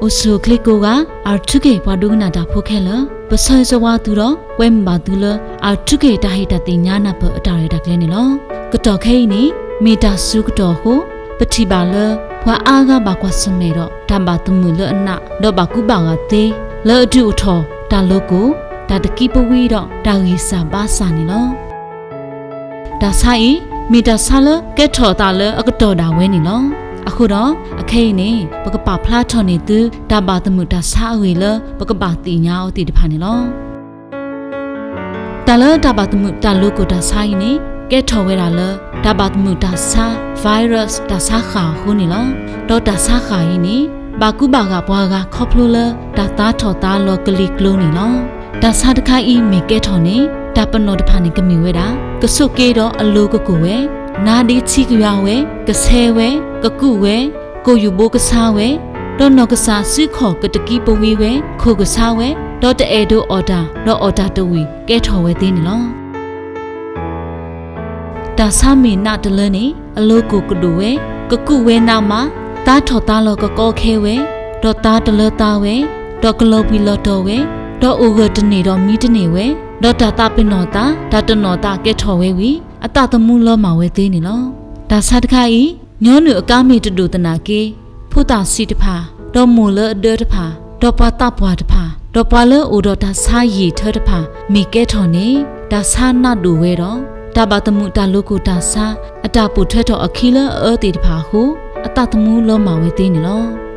အိၣ်ဆူၣ်အိၣ်ချ့ကိးဂၤ အၢထုက့ၢ်ပှၤဒိကနၣ်တၢ်ဖိခဲလၢာ်, ပဆၢဂ့ၤဆၢဝါသုဒီး ကွဲမုာ်ဘၣ်သုလၢ အၢထုက့ၢ်တၢ်ဟ့ၣ်တၢ်သ့ၣ်ညါနၢ်ပၢၢ်အတၢ်ရဲၣ်တၢ်ကျဲၤန့ၣ်လီၤ. ကတီၢ်ခဲအံၤန့ၣ် မ့ၢ်တၢ်စူၤကတီၢ်အဃိ ပထံၣ်ဘၣ်လၢ ပှၤအါဂၤဘၣ်ကွၢ်ဆၢၣ်မဲာ်ဒီး တၢ်ဘၣ်သမုာ်လၢအနး ဒီးဘၣ်ကူဘၣ်ဂာ်သ့ လၢအဒုးအိၣ်ထီၣ် တၢ်လိၤကိၢ် တၢ်တကံပဝံဒီး တၢ်ဂံၢ်စၢ်ဘါစၢ်န့ၣ်လီၤ. တၢ်ဆါအံၤ မ့ၢ်တၢ်ဆါလၢကဲထီၣ်အသးလၢအကတီၢ်ဒၣ်ဝဲန့ၣ်လီၤ. အဃိဒီး အခဲအံၤန့ၣ် ပကပာ်ဖျါထီၣ်န့ၢ်သု တၢ်ဘၣ်သမုာ်တၢ်ဆါအဂ့ၢ်လၢ ပကဘၣ်သ့ၣ်ညါအီၤသ့ၣ်တဖၣ်န့ၣ်လီၤ. တၢ်လၢတၢ်ဘၣ်သမုာ်တၢ်လိၤကိၢ်တၢ်ဆါအံၤန့ၣ် ကဲထီၣ်ဝဲဒၣ်လၢ တၢ်ဘၣ်သမုာ်တၢ်ဆါ virus တၢ်ဆါဃၢ်အဃိန့ၣ်လီၤ. ဒီးတၢ်ဆါဃၢ်အံၤန့ၣ် ဘၣ်ကူဘၣ်ဂာ်ပှၤဂၤခီဖျိလၢ တၢ်သါထီၣ်သါလီၤကလံၤကျိၤန့ၣ်လီၤ. တၢ်ဆါတခါအံၤမ့ၢ်ကဲထီၣ်န့ၣ် တၢ်ပနီၣ်တဖၣ်န့ၣ်ကမ့ၢ်ဝဲဒၣ် ကဆိၣ်က့ဒီးအလိၤကကိၢ်ဝဲ, နါဒ့ထံကယွၤဝဲ, ကဆဲဝဲ, ကကူးဝဲ, ကိၣ်ယူၢ်ဘိကဆါဝဲ, ဒီးနီၢ်ကစၢ်စုခီၣ်ကတကံပဝံဝဲ, ခိၣ်ကဆါဝဲ, ဒီးတအဲၣ်ဒိးအီၣ်တၢ်, ဒီးအီၣ်တၢ်တဝံၣ်ကဲထီၣ်ဝဲသ့န့ၣ်လီၤ. တၢ်ဆါမ့ၢ်နးတလၢန့ၣ် အလိၤကိၢ်ကဒိၣ်ဝဲ, ကကူးဝဲနးမး, သါထီၣ်သါလီၤကကီခဲဝဲ, ဒီးသါတလၢသါဝဲ, ဒီးကလီၤဘှံးလီၤတီၤဝဲ, ဒီးအိၣ်ဂၢၢ်တန့ၢ်ဒီးမံတန့ၢ်ဝဲ, ဒီးတၢ်သးပ့ၤနီၣ်သး, တၢ်တနီၣ်သးကဲထီၣ်ဝဲဝံၤ အသးသမူလီၤမၢ်ဝဲသ့န့ၣ်လီၤ. တၢ်ဆါတခါအံၤ ညီနုၢ်အကါမ့ၢ်တဒိၣ်သနာ်က့ ဖိသၣ်ဆံးတဖၣ်, ဒီးမိၢ်လၢအဒၢတဖၣ်, ဒီးပှၤသးပှၢ်တဖၣ်, ဒီးပှၤလၢအိၣ်ဒီးတၢ်ဆါယံာ်ထၢတဖၣ် မ့ၢ်ကဲထီၣ်န့ၣ် တၢ်ဆါနးဒိၣ်ဝဲဒီး တၢ်ဘၣ်သမုာ်တၢ်လိၤကိၢ်တၢ်ဆါ အတၢ်ပိာ်ထွဲထီၣ်အခံလၢအအၢသ့ၣ်တဖၣ်အဃိ အသးသမူလီၤမၢ်ဝဲသ့န့ၣ်လီၤ.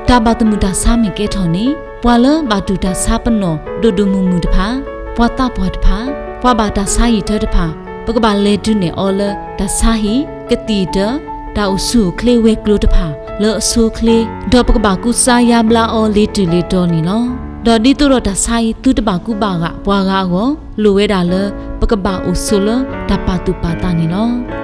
တၢ်ဘၣ်သမုာ်တၢ်ဆါမ့ၢ်ကဲထီၣ်န့ၣ် ပှၤလၢဘၣ်တူၢ်တၢ်ဆါပနီၣ်ဒိၣ်ဒိၣ်မုၢ်မုၢ်တဖၣ်, ပှၤသးပှၢ်တဖၣ်, ပှၤဘၣ်တၢ်ဆါယံာ်ထၢတဖၣ် ပကဘၣ်လဲၤဒုးနဲၣ်အီၤလၢ တၢ်ဆါဟံၣ်, ကသံၣ်တၢ, တၢ်အိၣ်ဆူၣ်အိၣ်ချ့ဝဲၤကျိၤတဖၣ် လၢအဆိအချ့, ဒီးပကဘၣ်ကူစါယါဘျါအီၤလ့ၤတုၤလ့ၤတီၤန့ၣ်လီၤ. ဒီးဒ်သိးဒီးတၢ်ဆါအံၤသုတဘၣ်ကူဘၣ်ဂာ်ပှၤဂၤအဂီၢ် လိၣ်ဝဲဒၣ်လၢ ပကဘၣ်အိၣ်ဆိးလၢတၢ်ပာ်သူၣ်ပာ်သးန့ၣ်လီၤ.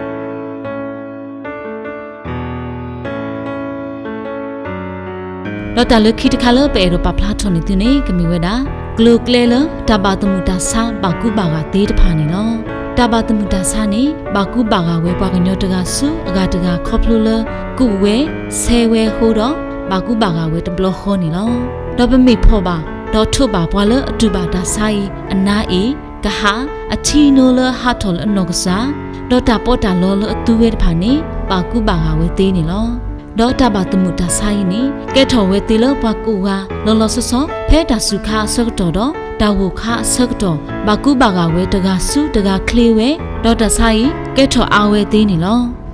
ဒီးတၢ်လၢခံတခါလၢပအဲၣ်ဒိးပာ်ဖျါထီၣ်န့ၢ်သုန့ၣ် ကမ့ၢ်ဝဲဒၣ် ကျိၤကျဲလၢတၢ်ဘၣ်သမုာ်တၢ်ဆါဘၣ်ကူဘၣ်ဂာ်သ့တဖၣ်န့ၣ်လီၤ. တၢ်ဘၣ်သမုာ်တၢ်ဆါန့ၣ် ဘၣ်ကူဘၣ်ဂာ်ဝဲပှၤကညီတဂၤဆူအဂၤတဂၤခီဖျိလၢ ကူးဝဲ, ဆဲဝဲအဃိဒီး ဘၣ်ကူဘၣ်ဂာ်ဝဲတဘျီဃီန့ၣ်လီၤ. ဒီးပမ့ၢ်ဖီၣ်ဘၣ် ဒီးထိးဘၣ်ပှၤလၢအတူၢ်ဘၣ်တၢ်ဆါအံၤ အနါအ့ၣ်, ကဟး, အထံအနိလၢအဟးထီၣ်လၢအနီၢ်ကစၢ်, ဒီးတၢ်ပီးတၢ်လီလၢအသူဝဲတဖၣ်န့ၣ် ဘၣ်ကူဘၣ်ဂာ်ဝဲသ့န့ၣ်လီၤ. ဒီးတၢ်ဘၣ်သမုာ်တၢ်ဆါအံၤန့ၣ် ကဲထီၣ်ဝဲသ့လၢပှၤကိးဂၤ လီၤလီၤဆီဆီ ဖဲတၢ်စူၤခါအဆၢကတီၢ်ဒီး တၢ်ဂိၢ်ခါအဆၢကတီၢ် ဘၣ်ကူဘၣ်ဂာ်ဝဲတဂၤဆူတဂၤချ့ဝဲ, ဒီးတၢ်ဆါအံၤ ကဲထီၣ်အါဝဲသ့န့ၣ်လီၤ.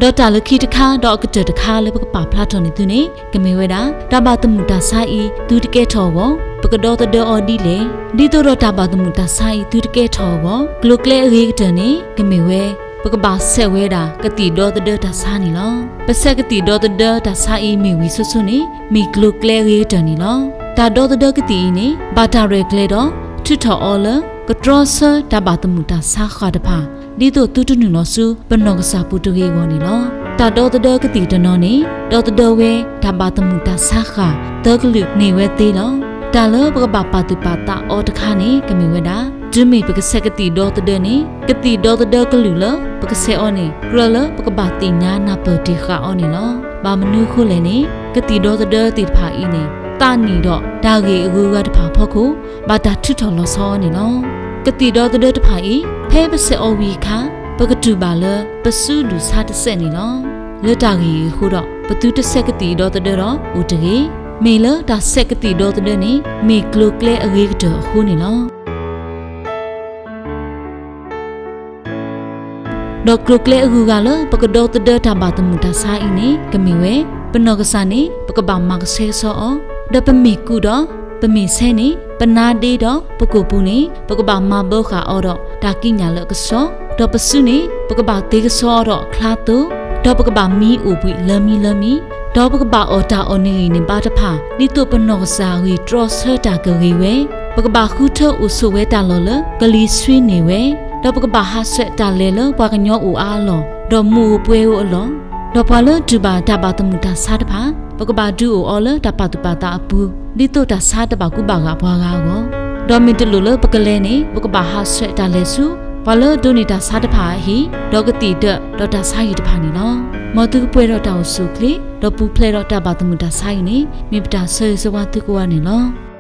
ဒီးတၢ်လၢခံတခါ ဒီးအကတၢၢ်တခါလၢပကပာ်ဖျါထီၣ်န့ၢ်သုန့ၣ် ကမ့ၢ်ဝဲဒၣ် တၢ်ဘၣ်သမုာ်တၢ်ဆါအံၤ သုတကဲထီၣ်အဂီၢ် ပကဒီသဒၢအီၤဒ်လဲၣ်. ဒ်သိးဒီးတၢ်ဘၣ်သမုာ်တၢ်ဆါအံၤ သုတကဲထီၣ်အဂီၢ် ကျိၤကျဲအဂ့ၤကတၢၢ်န့ၣ် ကမ့ၢ်ဝဲ ပကဘၣ်ဆဲးဝဲဒၣ် ကသံၣ်ဒီသဒၢတၢ်ဆါန့ၣ်လီၤ. ပဆဲးကသံၣ်ဒီသဒၢတၢ်ဆါအံၤမ့ၢ်ဝံၤဆိဆိန့ၣ် မ့ၢ်ကျိၤကျဲအဂ့ၤကတၢၢ်န့ၣ်လီၤ. တၢ်ဒီသဒၢကသံၣ်အံၤန့ၣ် ဘၣ်တၢ်ရဲၣ်ကျဲၤဒီး ထုးထီၣ်အီၤလၢ ကတြီဆၢတၢ်ဘၣ်သမုာ်တၢ်ဆါဃၢ်တဖၣ် ဒ်သိးသုတနုာ်လီၤဆူ ပနီၢ်ကစၢ်ပူၤတဂ့ၤအဂီၢ်န့ၣ်လီၤ. တၢ်ဒီသဒၢကသံၣ်တနီၤန့ၣ် ဒီသဒၢဝဲ တၢ်ဘၣ်သမုာ်တၢ်ဆါဃၢ် သၢကလုာ်န့ၢ်ဝဲသ့လီၤ. တၢ်လၢပကဘၣ်ပာ်သူၣ်ပာ်သးအီၤတခါန့ၣ် ကမ့ၢ်ဝဲဒၣ် တုၤမ့ၢ်ပကဆဲးကသံၣ်ဒီသဒၢန့ၣ် ကသံၣ်ဒီသဒၢကလုာ်လၢပကဆဲးအီၤန့ၣ် ကြၢးလၢပကဘၣ်သ့ၣ်ညါနၢ်ပၢၢ်တ့ၢ်ဃာ်အီၤန့ၣ်လီၤ. ဘၣ်မနုၤအဃိလဲၣ်န့ၣ် ကသံၣ်ဒီသဒၢသ့ၣ်တဖၣ်အံၤန့ၣ် သးနံၣ်ဒီးတၢ်ဂ့ၢ်အဂုၤအဂၤတဖၣ်အဖီခိၣ် ဘၣ်တၢ်ထုးထီၣ်လီၤဆီအီၤန့ၣ်လီၤ. ကသံၣ်ဒီသဒၢတဖၣ်အံၤ ဖဲပဆဲးအီၤဝံၤအခါ ပကတူၢ်ဘၣ်လၢပစုဒုၣ်ဆါတစဲးန့ၣ်လီၤ. လၢတၢ်ဂ့ၢ်အံၤအဃိဒီး ပသုတဆဲးကသံၣ်ဒီသဒၢဒီးအိၣ်တဂ့ၤ. မ့ၢ်လၢတၢ်ဆဲးကသံၣ်ဒီသဒၢန့ၣ် မ့ၢ်ကျိၤကျဲအဂ့ၤကတၢၢ်အဃိန့ၣ်လီၤ. ဒီးကျိၤကျဲအဂုၤအဂၤလၢပကဒီသဒၢတၢ်ဘၣ်သမုာ်တၢ်ဆါအံၤန့ၣ် ကမ့ၢ်ဝဲ ပနီၢ်ကစၢ်န့ၣ် ပကဘၣ်မၤကဆှဲကဆှီအီၤ, ဒီးပမ့ၢ်ကူးဒီး ပမ့ၢ်ဆဲန့ၣ် ပနါဒ့ဒီးပကိာ်ပူၤန့ၣ် ပကဘၣ်မၤဘၢဃာ်အီၤဒီးတၢ်ကံးညာ်လၢအကဆှီ, ဒီးပစုန့ၣ် ပကဘၣ်သ့ကဆှီအီၤဒီးအချါသိ, ဒီးပကဘၣ်မံအိၣ်ဘှံးလၢမံလၢမံ, ဒီးပကဘၣ်အီၣ်တၢ်အီၣ်နဂံၢ်နဘါတဖၣ် ဒ်သိးပနီၢ်ကစၢ်ဂံၢ်တြီဆၢတၢ်ကဂ့ၤဝဲ, ပကဘၣ်ဃုထၢအိၣ်ဆိးဝဲတၢ်လီၢ်လၢကလံၤဆှံန့ၢ်ဝဲ, ဒီးပကဘၣ်ဟးဆှဲးတၢ်လဲၤလၢပှၤကညီအိၣ်အါအလီၢ်, ဒီးမူးဧိၤပွဲဧိၤအလီၢ်, ဒီးပှၤလၢတူၢ်ဘၣ်တၢ်ဘၣ်သမုာ်တၢ်ဆါတဖၣ် ပကဘၣ်ဒုးအိၣ်အီၤလၢတၢ်ပာ်သူၣ်ပာ်သးအပူၤ ဒ်သိးတၢ်ဆါတဘၣ်ကူဘၣ်ဂာ်ပှၤဂၤအဂီၢ်, ဒီးမ့ၢ်တလိၣ်လၢပကလဲၤန့ၣ် ပကဘၣ်ဟးဆှဲးတၢ်လဲၤဆူ ပှၤလၢအဒိးန့ၢ်တၢ်ဆါတဖၣ်အဟံၣ်, ဒီးကသံၣ်ဒၢးဒီးတၢ်ဆါဟံၣ်တဖၣ်န့ၣ်လီၤ. မ်သုကပှဲၤဒီးတၢ်အိၣ်ဆူၣ်အိၣ်ချ့, ဒီးပူၤဖျဲးဒီးတၢ်ဘၣ်သမုာ်တၢ်ဆါဟံၣ်န့ၣ် မ့ၢ်ပတၢ်ဆၢဂ့ၤဆၢဝါသုကိးဂၤန့ၣ်လီၤ.